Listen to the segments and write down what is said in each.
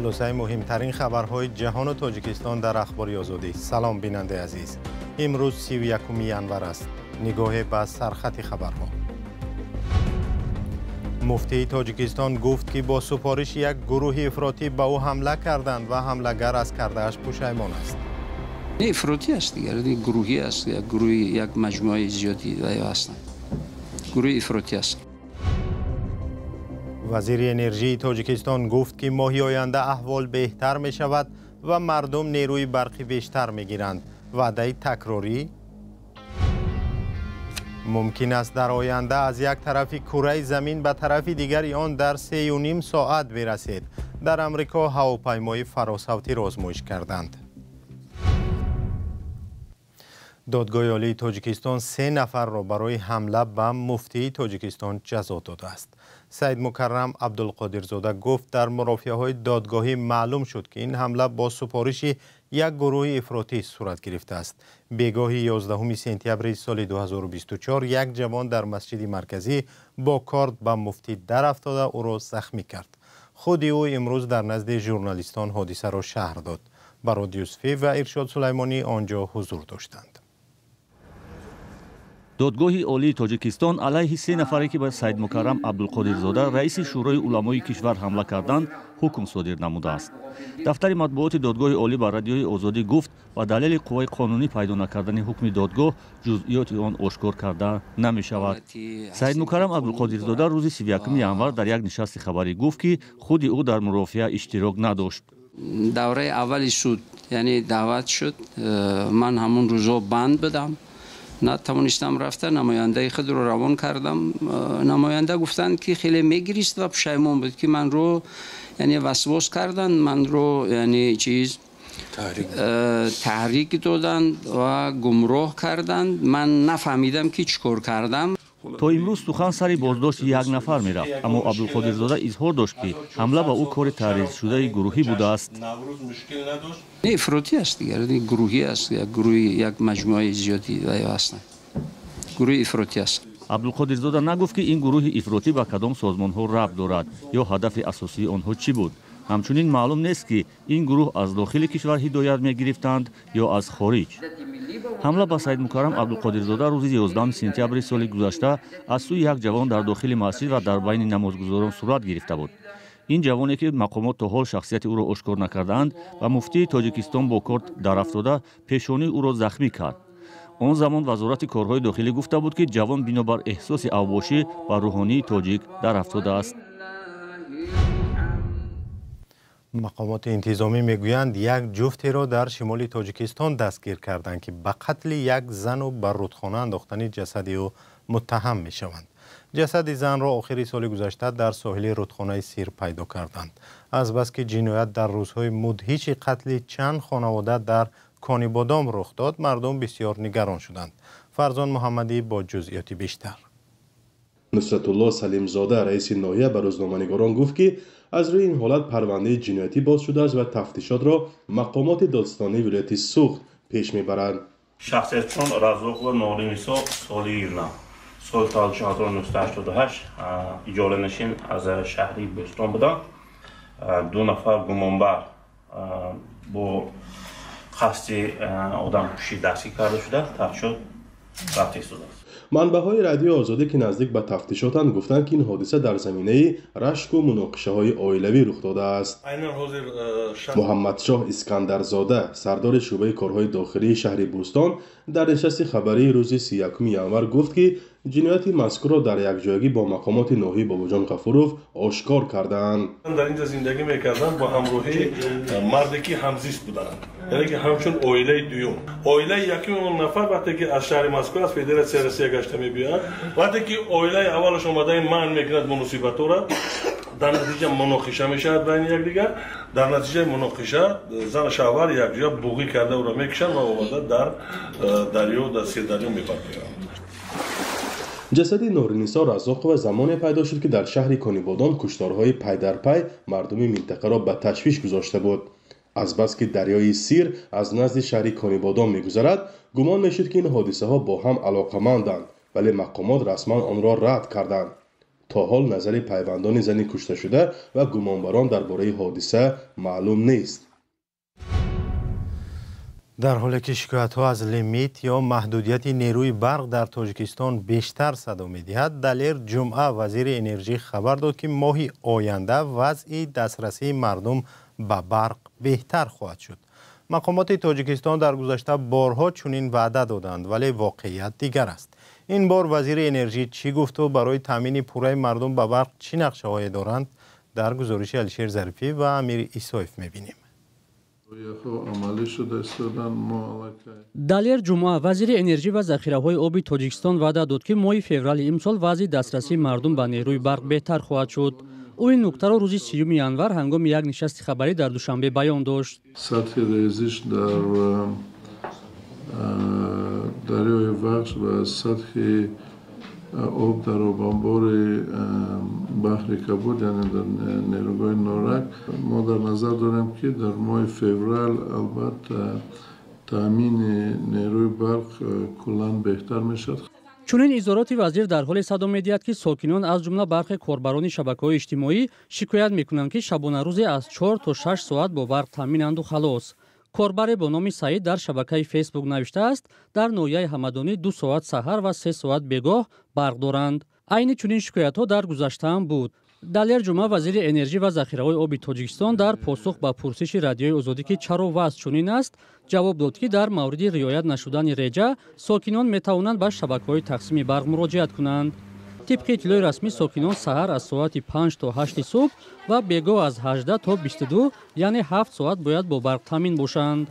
Хулосаи муҳимтарин хабарҳои ҷаҳону Тоҷикистон дар Ахбори Озодӣ. Салом, бинандаи азиз. Имрӯз 31 январ аст. Нигоҳе ба сархати хабарҳо. Муфтии Тоҷикистон гуфт, ки бо супориши як гурӯҳи ифротӣ ба ӯ ҳамла карданд ва ҳамлагар аз кардааш пушаймон аст. Ифротӣ аст дигар, гурӯҳӣ аст, як гурӯҳи, як маҷмӯаи зиёди ҳастанд. Гурӯҳи ифротӣ аст. Вазири энержии Тоҷикистон гуфт, ки моҳи оянда аҳвол беҳтар мешавад ва мардум нерӯи барқӣ бештар мегиранд. Ваъдаи такрорӣ мумкин аст дар оянда аз як тарафи кураи замин ба тарафи дигари он дар 3,5 соат бирасед. Дар Амрико ҳавопаймои фаросавтиро озмоиш карданд. Додгоҳи Олии Тоҷикистон 3 нафарро барои ҳамла ба муфтии Тоҷикистон ҷазо додааст. Саид Мукаррам Абдулқодирзода гуфт, дар мурофиаҳои додгоҳӣ маълум шуд, ки ин ҳамла бо супориши як гурӯҳи ифротӣ сурат гирифтааст. Бегоҳи 11 сентябри соли 2024 як ҷавон дар масҷиди марказӣ бо корд ба муфтӣ дарафтода ӯро захмӣ кард. Худи ӯ имрӯз дар назди журналистон ҳодисаро шарҳ дод. Барод Юсуфӣ ва Иршод Сулаймонӣ он ҷо ҳузур доштанд. Додгоҳи Олии Тоҷикистон алайҳи 3 нафаре, ки ба Саид Мукаррам Абдулқодирзода, раиси Шӯрои уламои кишвар, ҳамла карданд, ҳукм содир намудааст. Дафтари матбуоти Додгоҳи Олӣ ба Радиои Озодӣ гуфт, ба далели қувваи қонунӣ пайдо накардани ҳукми додгоҳ ҷузъиёти он ошкор карда намешавад. Саид Мукаррам Абдулқодирзода рӯзи 31 январ дар як нишасти хабарӣ гуфт, ки худи ӯ дар мурофиа иштирок надошт. Давраи аввали суд, яъне даъват шуд, ман ҳамон рӯзо банд будам. Натавонистам рафта, намояндаи худро равон кардам. Намоянда гуфтанд, ки хеле мегирист ва пушаймон буд, ки манро яъне васвос карданд, манро яъне чиз таҳрик доданд ва гумроҳ карданд. Ман нафаҳмидам, ки чӣ кор кардам. То имрӯз сухан сари боздошти як нафар мерафт, аммо Абдулқодирзода изҳор дошт, ки ҳамла ба ӯ кори таъризшудаи гурӯҳӣ будааст. Ифротӣ аст дигар, гурӯҳӣ аст, як гурӯҳи, як маҷмӯаи зиёди ҳастанд. Гурӯҳи ифротӣ аст. Абдулқодирзода нагуфт, ки ин гурӯҳи ифротӣ ба кадом созмонҳо рабт дорад ё ҳадафи асосии онҳо чӣ буд. Ҳамчунин маълум нест, ки ин гурӯҳ аз дохили кишвар ҳидоят мегирифтанд ё аз хориҷ. Ҳамла ба Саид Мукаррам Абдулқодирзода рӯзи 11 сентябри соли гузашта аз сӯи як ҷавон дар дохили масҷид ва дар байни намозгузорон сурат гирифта буд. Ин ҷавоне, ки мақомот то ҳол шахсияти ӯро ошкор накардаанд, ба муфтии Тоҷикистон бо корд дарафтода пешонии ӯро захмӣ кард. Он замон Вазорати корҳои дохилӣ гуфта буд, ки ҷавон бинобар эҳсоси авбошӣ ба рӯҳонии тоҷик дарафтодааст. Мақомоти интизомӣ мегӯянд, як ҷуфтеро дар шимоли Тоҷикистон дастгир карданд, ки ба қатли як зану ба рудхона андохтани ҷасади ӯ муттаҳам мешаванд. Ҷасади занро охири соли гузашта дар соҳили рудхонаи Сир пайдо карданд. Азбаски ҷиноят дар рӯзҳои мудҳиши қатли чанд хонавода дар Конибодом рух дод, мардум бисёр нигарон шуданд. Фарзон Муҳаммадӣ бо ҷузъиёти бештар. Нусратулло Салимзода, раиси ноҳия, ба рӯзноманигорон гуфт, ки аз рӯи ин ҳолат парвандаи ҷиноятӣ боз шудааст ва тафтишотро мақомоти додстонии вилояти Суғд пеш мебаранд. Шахсиятшон Разоқова Норинисо Солиевна, соли 1988, иҷоранашин аз шаҳри Бӯстон буданд. 2 нафар гумонбар бо қасди одамкушӣ дастгир карда шуда, тафтишот рафта истодааст. Манбаъҳои Радиои Озодӣ, ки наздик ба тафтишотанд, гуфтанд, ки ин ҳодиса дар заминаи рашку муноқишаҳои оилавӣ рух додааст. Муҳаммадшоҳ Искандарзода, сардори шӯъбаи корҳои дохилии шаҳри Бӯстон, дар нишасти хабарии рӯзи 31 январ гуфт, ки ҷинояти мазкурро дар якҷоягӣ бо мақомоти ноҳияи Бобоҷон Ғафуров ошкор кардаанд. Дар инҷо зиндагӣ мекарданд бо ҳамроҳии марде, ки ҳамзист буданд, яъне ки ҳамчун оилаи дуюм. Оилаи якуми он нафар вақте ки аз шаҳри Москва, аз Федератсияи Россия гашта мебиёяд, вақте ки оилаи аввалаш омадаи манъ мекунад муносибатҳоро, дар натиҷа муноқиша мешавад байни якдигар. Дар натиҷаи муноқиша зану шавҳар якҷоя буғӣ карда ӯро мекушанд ва оварда дар дарё, дар Сирдарё мепартоянд. Ҷасади Норинисо Разоқова замоне пайдо шуд, ки дар шаҳри Конибодом кушторҳои пайдарпай мардуми минтақаро ба ташвиш гузошта буд. Азбаски дарёи Сир аз назди шаҳри Конибодом мегузарад, гумон мешуд, ки ин ҳодисаҳо бо ҳам алоқаманданд, вале мақомот расман онро рад карданд. То ҳол назари пайвандони зани кушташуда ва гумонбарон дар бораи ҳодиса маълум нест. Дар ҳоле ки шикоятҳо аз лимит ё маҳдудияти нерӯи барқ дар Тоҷикистон бештар садо медиҳад, Далер Ҷумъа, вазири энержӣ, хабар дод, ки моҳи оянда вазъи дастрасии мардум ба барқ беҳтар хоҳад шуд. Мақомоти Тоҷикистон дар гузашта борҳо чунин ваъда доданд, вале воқеият дигар аст. Ин бор вазири энержӣ чӣ гуфту барои таъмини пурраи мардум ба барқ чӣ нақшаҳое доранд, дар гузориши Алишер Зарифӣ ва Амир Исоев мебинем. Далер Ҷумъа, вазири энержӣ ва захираҳои оби Тоҷикистон, ваъда дод, ки моҳи феврали имсол вазъи дастрасии мардум ба нерӯи барқ беҳтар хоҳад шуд. Ӯ ин нуктаро рӯзи 30 январ ҳангоми як нишасти хабарӣ дар Душанбе баён дошт. Сатҳи резиш дар дарёи Вахш ва сатҳи об дар обанбори баҳри Кабуд, яъне дар нерӯгоҳи Норак, мо дар назар дорем, ки дар моҳи феврал албатта таъмини нерӯи барқ куллан беҳтар мешавад. Чунин изҳороти вазир дар ҳоле садо медиҳад, ки сокинон, аз ҷумла бархе корбарони шабакаҳои иҷтимоӣ, шикоят мекунанд, ки шабонарӯзе аз 4 то 6 соат бо барқ таъминанду халос. Корбаре бо номи Саид дар шабакаи Фейсбук навиштааст, дар ноҳияи Ҳамадонӣ 2 соат саҳар ва 3 соат бегоҳ барқ доранд. Айни чунин шикоятҳо дар гузаштаам буд. Далер Ҷумъа, вазири энержӣ ва захираҳои оби Тоҷикистон, дар посух ба пурсиши Радиои Озодӣ, ки чаро вазъ чунин аст, ҷавоб дод, ки дар мавриди риоят нашудани реҷа сокинон метавонанд ба шабакаҳои тақсими барқ муроҷиат кунанд. Тибқи иттилои расмӣ, сокинон саҳар аз соати 5 то 8 субҳ ва бегоҳ аз 18 то 22, яъне 7 соат бояд бо барқ таъмин бошанд.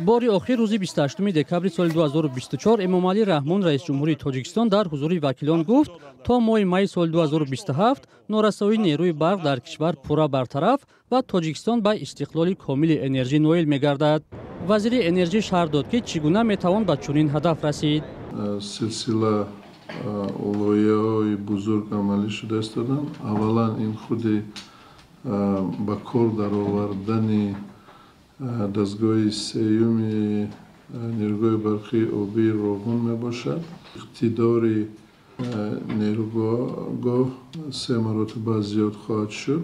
Бори охир рӯзи 28 декабри соли 2024 Эмомалӣ Раҳмон, раисҷумҳури Тоҷикистон, дар ҳузури вакилон гуфт, то моҳи майи соли 2027 норасоии нерӯи барқ дар кишвар пурра бартараф ва Тоҷикистон ба истиқлоли комили энержӣ ноил мегардад. Вазири энержӣ шарҳ дод, ки чӣ гуна метавон ба чунин ҳадаф расид. Силсила лоиҳаҳои бузург амалӣ шуда истоданд. Аввалан, ин худи ба кор даровардани дастгоҳи сеюми нерӯгоҳи барқии обии Роғун мебошад. Иқтидори нерӯгоҳ 3 маротиба зиёд хоҳад шуд.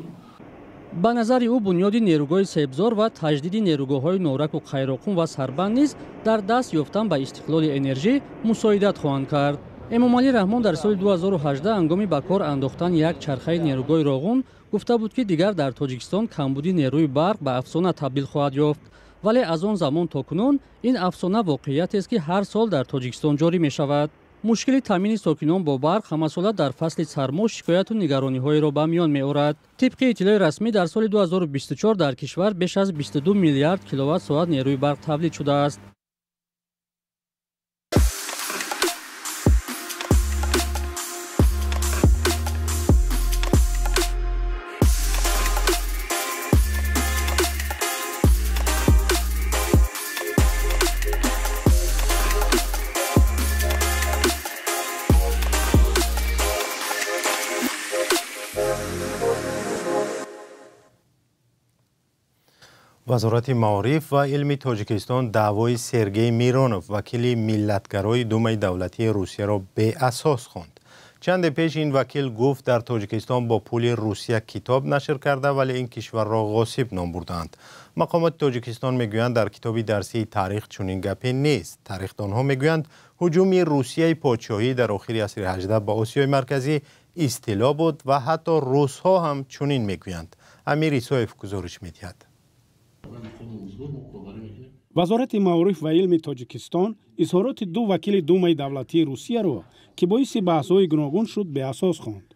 Ба назари ӯ, бунёди нерӯгоҳи Себзор ва таҷдиди нерӯгоҳҳои Нораку Қайроқум ва Сарбанд низ дар даст ёфтан ба истиқлоли энержӣ мусоидат хоҳанд кард. Эмомалӣ Раҳмон дар соли 2018 ҳангоми ба кор андохтан як чархаи нерӯгоҳи Роғун гуфта буд, ки дигар дар Тоҷикистон камбуди нерӯи барқ ба афсона табдил хоҳад ёфт. Вале аз он замон то кунун ин афсона воқеиятест, ки ҳар сол дар Тоҷикистон ҷорӣ мешавад. Мушкили таъмини сокинон бо барқ ҳамасола дар фасли сармо шикояту нигарониҳоеро ба миён меорад. Тибқи иттилои расмӣ, дар соли 2024 дар кишвар беш аз 22 миллиард киловатт соат нерӯи барқ тавлид шудааст. Вазорати маориф ва илми Тоҷикистон даъвои Сергей Миронов, вакили миллатгарои Думаи давлатии Русияро беасос хонд. Чанде пеш ин вакил гуфт, дар Тоҷикистон бо пули Русия китоб нашр карда, вале ин кишварро ғосиб ном бурдаанд. Мақомоти Тоҷикистон мегӯянд, дар китоби дарсии таърих чунин гапе нест. Тарихдонҳо мегӯянд, ҳуҷуми Русияи подшоҳӣ дар охири асри 18 ба Осиёи Марказӣ истило буд ва ҳатто русҳо ҳам чунин мегӯянд. Амир Исоев гузориш медиҳад. Вазорати маориф ва илми Тоҷикистон изҳороти ду вакили Думаи давлатии Русияро, ки боиси баҳсҳои гуногун шуд, беасос хонд.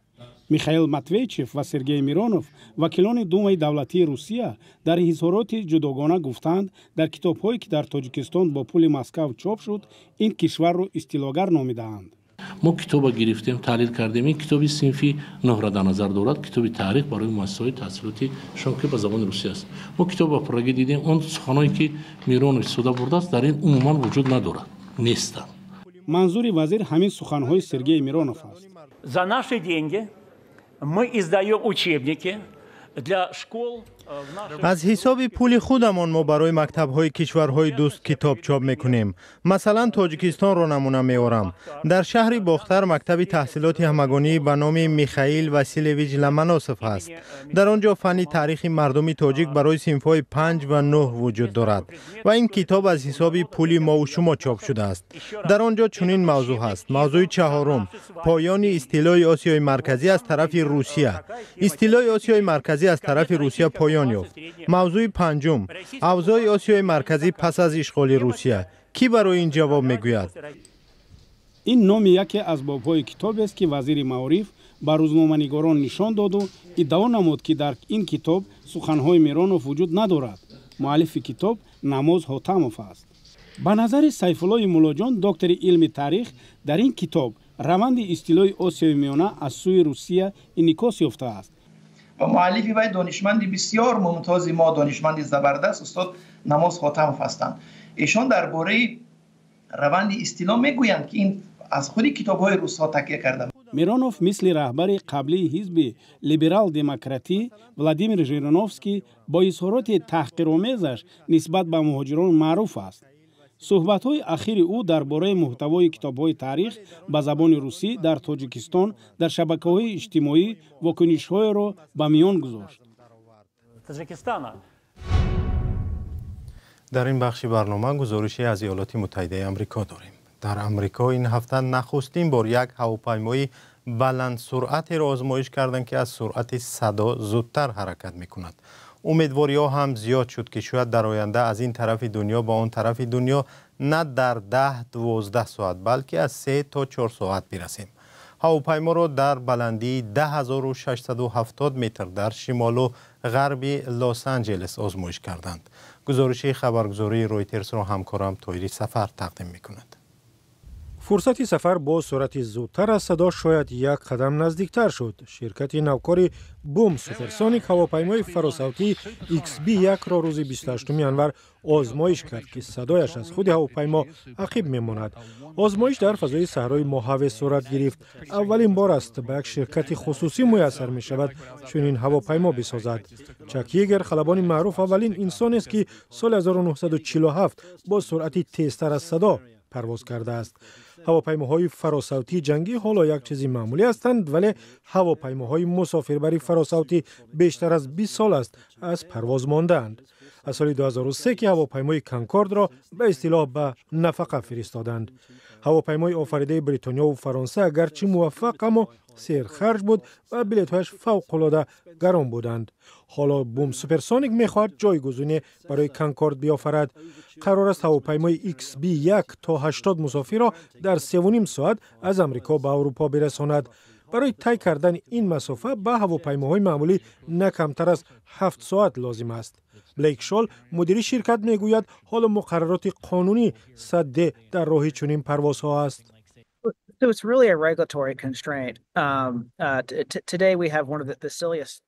Михаил Матвейчев ва Сергей Миронов, вакилони Думаи давлатии Русия, дар изҳороти ҷудогона гуфтанд, дар китобҳое, ки дар Тоҷикистон бо пули Москав чоп шуд, ин кишварро истилогар номидаанд. Мо китоба гирифтем, таҳлил кардем. Ин китоби синфи нӯҳра дар назар дорад, китоби таърих барои муассисаҳои таҳсилоти шон, ки ба забони русӣ аст. Мо китоба пуррагӣ дидем, он суханое, ки Миронов истифода бурдааст, дар ин умуман вуҷуд надорад, нестанд. Манзури вазир ҳамин суханҳои Сергей Миронов аст. За наши деньги мы издаем учебники для школ. Аз ҳисоби пули худамон мо барои мактабҳои кишварҳои дӯст китоб чоп мекунем. Масалан, Тоҷикистонро намуна меорам. Дар шаҳри Бохтар мактаби таҳсилоти ҳамагонӣ ба номи Михаил Василевич Ломоносов ҳаст. Дар он ҷо фанни таърихи мардуми тоҷик барои синфҳои 5 ва 9 вуҷуд дорад ва ин китоб аз ҳисоби пули мову шумо чоп шудааст. Дар он ҷо чунин мавзӯъ ҳаст. Мавзӯи чаҳорум: поёни истилои Осиёи Марказӣ аз тарафи Русия. Истилои Осиёи Марказӣ аз тарафи Русия поён ёфт. Мавзӯи панҷум: авзои Осиёи Марказӣ пас аз ишғоли Русия. Кӣ барои ин ҷавоб мегӯяд? Ин номи яке аз бобҳои китобест, ки вазири маориф ба рӯзноманигорон нишон доду иддао намуд, ки дар ин китоб суханҳои Миронов вуҷуд надорад. Муаллифи китоб Намоз Ҳотамов аст. Ба назари Сайфуллои Муллоҷон, доктори илми таърих, дар ин китоб раванди истилои Осиёи Миёна аз сӯи Русия инъикос ёфтааст. Ва муаллифи вай донишманди бисёр мумтози мо, донишманди забардаст устод Намоз Хотамов ҳастанд. Эшон дар бораи раванди истило мегӯянд, ки ин аз худи китобҳои русҳо такя карда. Миронов мисли раҳбари қаблии ҳизби либерал-демократӣ Владимир Жириновский бо изҳороти таҳқиромезаш нисбат ба муҳоҷирон маъруф аст. Суҳбатҳои ахири ӯ дар бораи муҳтавои китобҳои таърих ба забони русӣ дар Тоҷикистон дар шабакаҳои иҷтимоӣ вокунишҳоеро ба миён гузошт. Дар ин бахши барнома гузорише аз Иёлоти Муттаҳидаи Амрико дорем. Дар Амрико ин ҳафта нахустин бор як ҳавопаймои баландсуръатеро озмоиш карданд, ки аз суръати садо зудтар ҳаракат мекунад. Умедвориҳо ҳам зиёд шуд, ки шояд дар оянда аз ин тарафи дунё ба он тарафи дунё на дар 10-12 соат, балки аз 3 то 4 соат бирасем. Ҳавопайморо дар баландии 10670 метр дар шимолу ғарби Лос-Анҷелес озмоиш карданд. Гузориши хабаргузории Ройтерсро ҳамкорам Тоири Сафар тақдим мекунад. Фурсати сафар бо суръати зудтар аз садо шояд як қадам наздиктар шуд. Ширкати навкори Бум Суперсоник ҳавопаймои фаросавтии XB1-ро рӯзи 28 январ озмоиш кард, ки садояш аз худи ҳавопаймо ақиб мемонад. Озмоиш дар фазои саҳрои Моҳаве сурат гирифт. Аввалин бор аст ба як ширкати хусусӣ муяссар мешавад чунин ҳавопаймо бисозад. Чак Йегер, халабони маъруф, аввалин инсонест, ки соли 1947 бо суръати тезтар аз садо парвоз кардааст. Ҳавопаймоҳои фаросавтии ҷангӣ ҳоло як чизи маъмулӣ ҳастанд, вале ҳавопаймоҳои мусофирбари фаросавтӣ бештар аз 20 сол аст аз парвоз мондаанд. Аз соли 2003, ки ҳавопаймои Конкордро ба истилоҳ ба нафақа фиристоданд. Ҳавопаймои офаридаи Бритониёву Фаронса агарчи муваффақ, аммо серхарҷ буд ва билетҳояш фавқулода гарон буданд. Ҳоло Бум Суперсоник мехоҳад ҷойгузине барои Конкорд биёфарад. Қарор аст ҳавопаймои XB1 то 80 мусофирро дар 3,5 соат аз Амрико ба Аврупо бирасонад. Барои тай кардани ин масофа ба ҳавопаймоҳои маъмулӣ на камтар аз 7 соат лозим аст. Блейк Шол, мудири ширкат, мегӯяд ҳоло муқаррароти қонунӣ садде дар роҳи чунин парвозҳо аст. So it's really a regulatory constraint. Today we have one of the silliest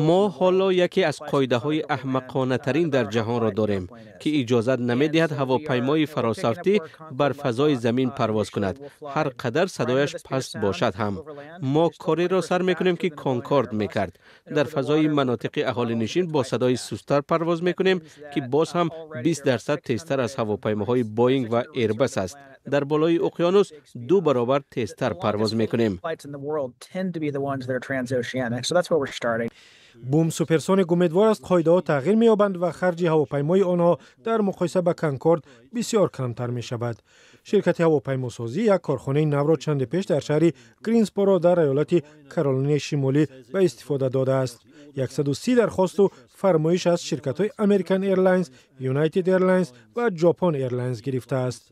Мо ҳоло яке аз қоидаҳои аҳмақонатарин дар ҷаҳонро дорем, ки иҷозат намедиҳад ҳавопаймои фаросавтӣ бар фазои замин парвоз кунад, ҳар қадар садояш паст бошад ҳам. Мо кореро сар мекунем, ки Конкорд мекард. Дар фазои манотиқи аҳолинишин бо садои сусттар парвоз мекунем, ки боз ҳам 20% тезтар аз ҳавопаймоҳои Боинг ва Эрбас аст. Дар болои уқёнус ду баробар тезтар парвоз мекунем. Бум Суперсоник умедвор аст, қоидаҳо тағйир меёбанд ва харҷи ҳавопаймои онҳо дар муқоиса ба Конкорд бисёр камтар мешавад. Ширкати ҳавопаймосозӣ як корхонаи навро чанде пеш дар шаҳри Гринсборо дар иёлати Каролинаи Шимолӣ ба истифода додааст. 130 дархосту фармоиш аз ширкатҳои American Airlines, United Airlines ва Japan Airlines гирифтааст.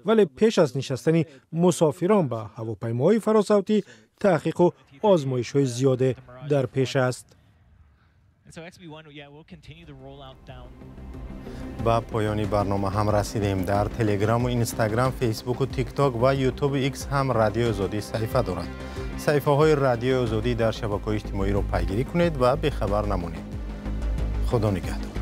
Вале пеш аз нишастани мусофирон ба ҳавопаймоҳои фаросавтӣ таҳқиқу озмоишҳои зиёде дар пеш аст. Ба поёни барнома ҳам расидем. Дар Телеграму Инстаграм, Фейсбуку, Тикток ва Ютубу Икс ҳам Радиои Озодӣ саҳифа дорад. Саҳифаҳои Радиои Озодӣ дар шабакаҳои иҷтимоиро пайгирӣ кунед ва бехабар намонед. Худо нигаҳдор.